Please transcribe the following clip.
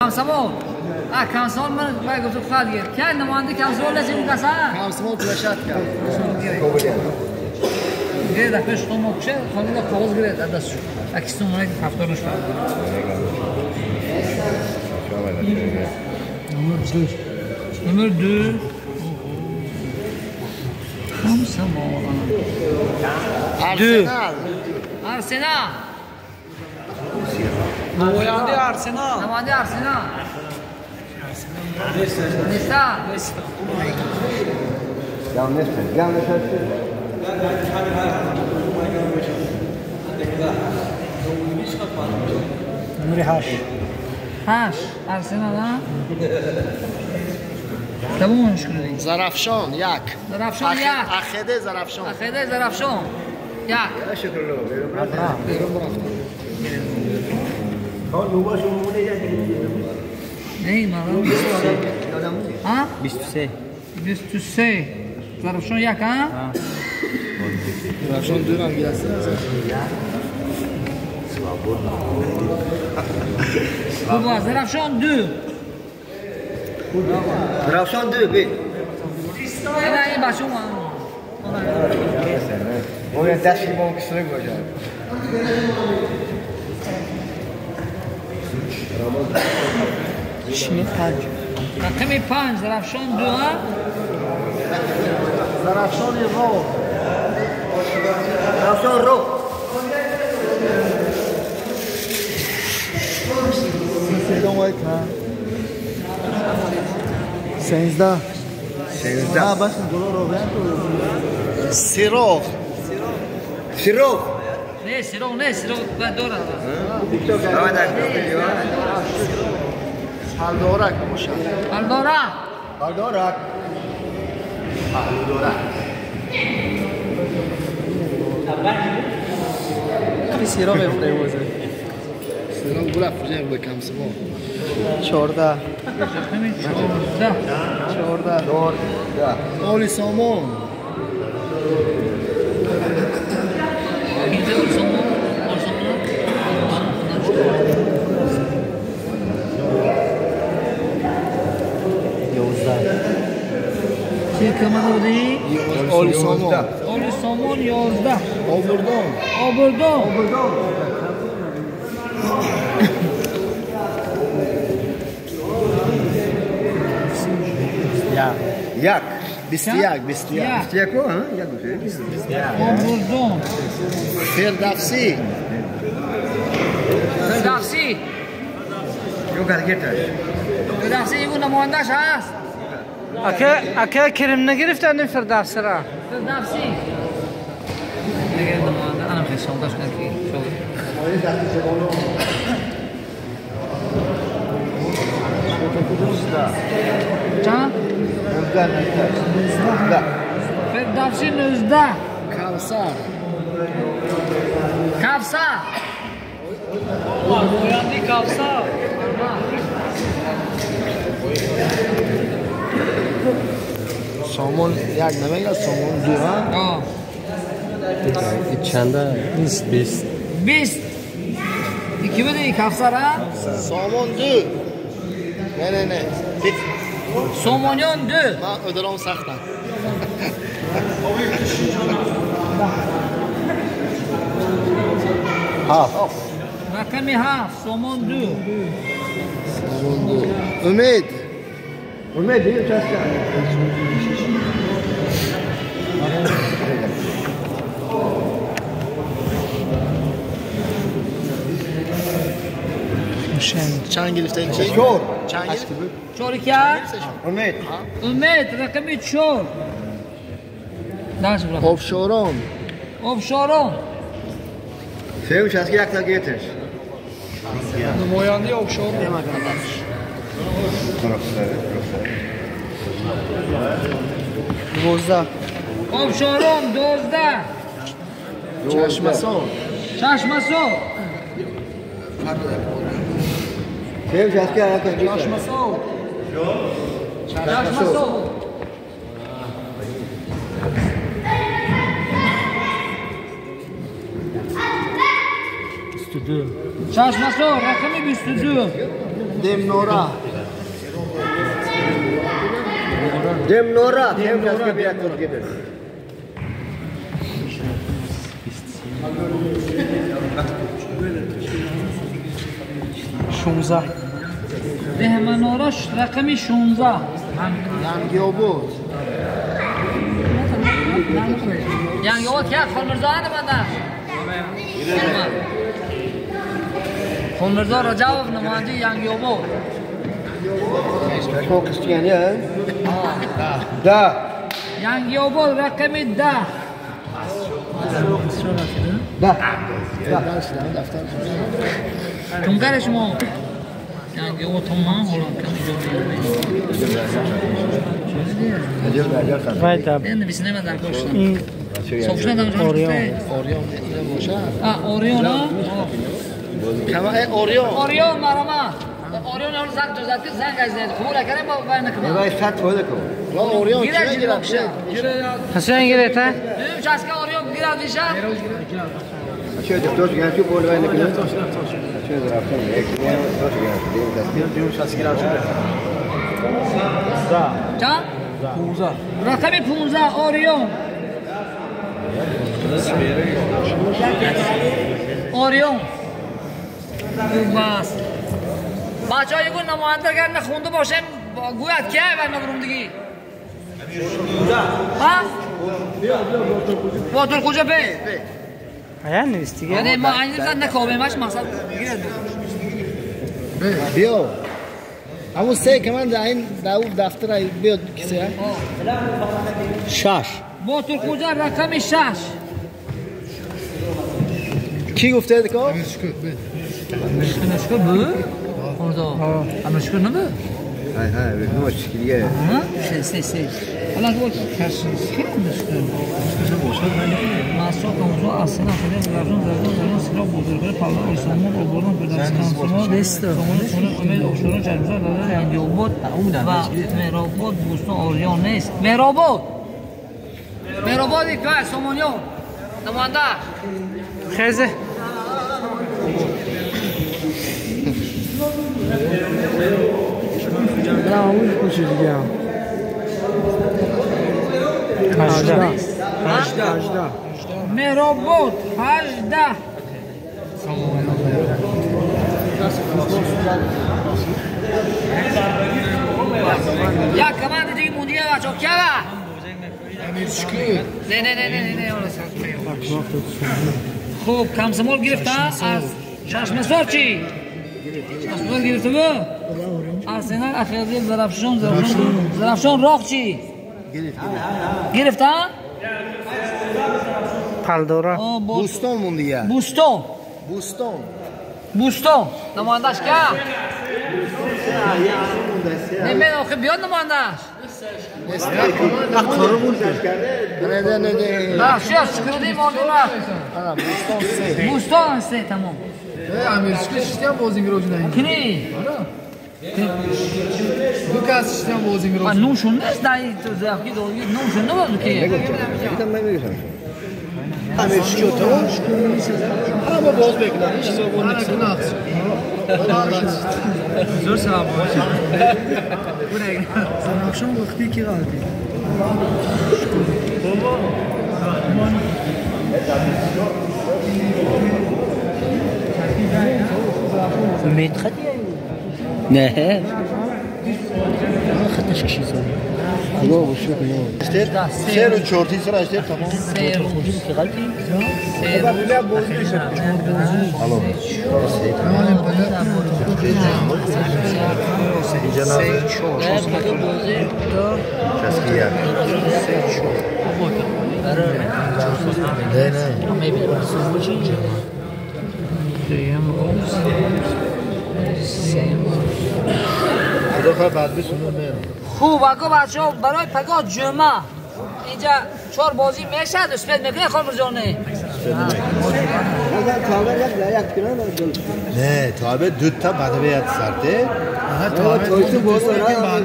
Комсомол. А, комсомол ман гуфту хад гир. Ки намояндаи комсомол нест ин каса? Комсомол площадка. Гир дар пеш шумо куше, хонума коғоз гиред дар дастш. Аки сумона ҳафтор нушта. Номер 2. Комсомол. Арсенал. Арсенал. Намояндаи Арсенал. Намояндаи Арсенал. Неста. Номери 8. 8. Арсенал, а? Тамом шуд. Зарафшон 1. Зарафшон 1. Ахеде Зарафшон. Ахеде Зарафшон 1. Не, мало. А? 23. 23. Зарафшон 1, а? Зарафшон 2 ам гирасти. Хуб, Зарафшон 2. Зарафшон 2, бе. Ина ин бачо ма. Бояд дашти мо кисрак бошад. Шими 5. Рақами 5 Зарафшон 2, а? Зарафшон ро. Зарафшон ро. 13. 13. А, баш Сироғ. Сироғ. Не, Сироғ, не, Сироғ дора. Алдорак бошад. Алдорак. Алдорак. Алдорак. Сироғ ефтайвоза. Сироғ була фужем ба комсомол. 14. 14. 14. 14. Оли Сомон. Инҷа Оли Сомон, Оли Сомон. Чӣ команда будӣ? Оли Сомон. Оли Сомон 11. Обурдон. Обурдон. Обурдон. Як. 21, 21. 21, а? Як. Обурдон. Фирдавсӣ. Фирдавсӣ. Ё гаргеташ. Фирдавсӣ игу намояндаш ҳаст. Ака, ака Керим нагирифтанд ин Фирдавсиро. Фирдавсӣ. Нагирифт намоянда, анам хел шондаш кунад ки шогирд. Чанд? 19. Фирдавсӣ 19. Кавсар. Кавсар. Намояндаи Кавсар. Сомон 1 намегирад, Сомон 2, а? Чанда? 20. 20. Ики буди Кавсар, а? Сомон 2. Не, не, не. Сомониён 2. Ман өдалом сахтам. 7. Рақами 7, Сомон 2. Сомон 2. Умед. Умед, ин часка. Чанд гирифтем чи? 4. Чанд гирифт? 4 ки? Умед. Умед, рақами 4. Даш брат. Офшорон. Офшорон. Сеюм часки якта гетеш. Намояндаи Офшорон. 12. Офшорон 12. Чашмасон. Чашмасон. Сеюм часки якта гетеш. Чашмасон. Чашмасон. Чашмасон рақами 22. Демнора. Демнора. Сеюм участка би як сол гирифт. 16. Деҳманора рақами 16. Янгиобод. Янгиобод ки Хонмирзо намоянда. Хонмирзо Раҷабов намояндаи Янгиобод. Шумо кистияни, а? Да. Янгиобод рақами 10. Да. Тунгари шумо. Янгиобод томан ҳоло кам Вайда. ин бисне дар коштам. Софшна дам Орион. Орион ина боша. А Орион. Кама Орион. Орион марама. Орион ҳол занг тозат ки занг аз нед. Хуб ракарем бо вай накунам. Вай 100 фоида кун. Ва Орион Гирад ки гирад? Ҳасен гирет, а? Дуюм участка Орион гирад биша. Чё доктор ган ки бол вай накунам. Чё рафтам. Як дигар участка гирам. Ча? 15. Рақами 15 Орион. Орион. Бас. Бачаҳо ягон намоянда агар нахонда бошем гӯяд ки вай мабурумдигӣ. Ҳа? Ботурхӯҷа бе. Ая навистига. Яъне мо айни зад накобемаш мақсад гирад. Биё. Ҳамун се ки ман дар ин дар ӯ дафтар биё кисе. 6. Ботурхӯҷа рақами 6. Ки гуфта ко? Амиршукр бу? Хонзо. Амиршукр набу? Ҳай ҳай, бигӯ чӣ дига. Се се се. Ҳала гӯ кашин Амиршукр. Масо камзо асина хеле заржон заржон заржон сиро бузургони палла Исомон оборон Фирдавс Беста. Сомон Сомон Умед Ошуро Ҷармзо Дада Янгиобод ва Меҳробод Бӯстон Орион нест. Меҳробод. Меҳробод ки Сомониён. Намоянда. Хезе. На ҳамун кӯчи дига. 18. 18. Меҳробод 18. Як команда диги мундига бачо кява? Не не не не не хуб комсомол гирифта аз Чашмасор чӣ? Чашмасор гирифта бу? Арсенал Ахирадил Зарафшон Зарафшон роқ чӣ? Гирифта? Палдора. Бӯстон мондига. Бӯстон. Бӯстон. Бӯстон. Намояндаш ка? Не мен охи биёд намояндаш. Не не не не. На, шуя шукрудин мордуна. Ана Бӯстон се. Бӯстон се тамом. Амиршукр шиштям бозӣ мирожина. Кини? Ду кас шиштям бозӣ мирожина. Нумшун нест дай зафки доги нумшун набуд ки. Гуфтам ман мегӯям. Амиршукр тамом. Ҳама боз мекунад. Ҳеҷ чизо бо нест. Зур салом бошед. Зарафшон вақти ки ғалти. Умед хати? Не. Хаташ кишизо. Худо бошад. Се рӯз чорти сара аштер тамом. Се рӯз. Ки ғалти? Се рӯз. Алло. Участки як. Не, не. Худо хоҳад баъд бисунун мерам. Хуб, ака бачаҳо барои пагоҳ ҷумъа инҷа чор бозӣ мешавад, успед мекунед Хонмирзоне? Не, то абе ду та баъд як сарте. Аҳа, то абе То ду боз та баъд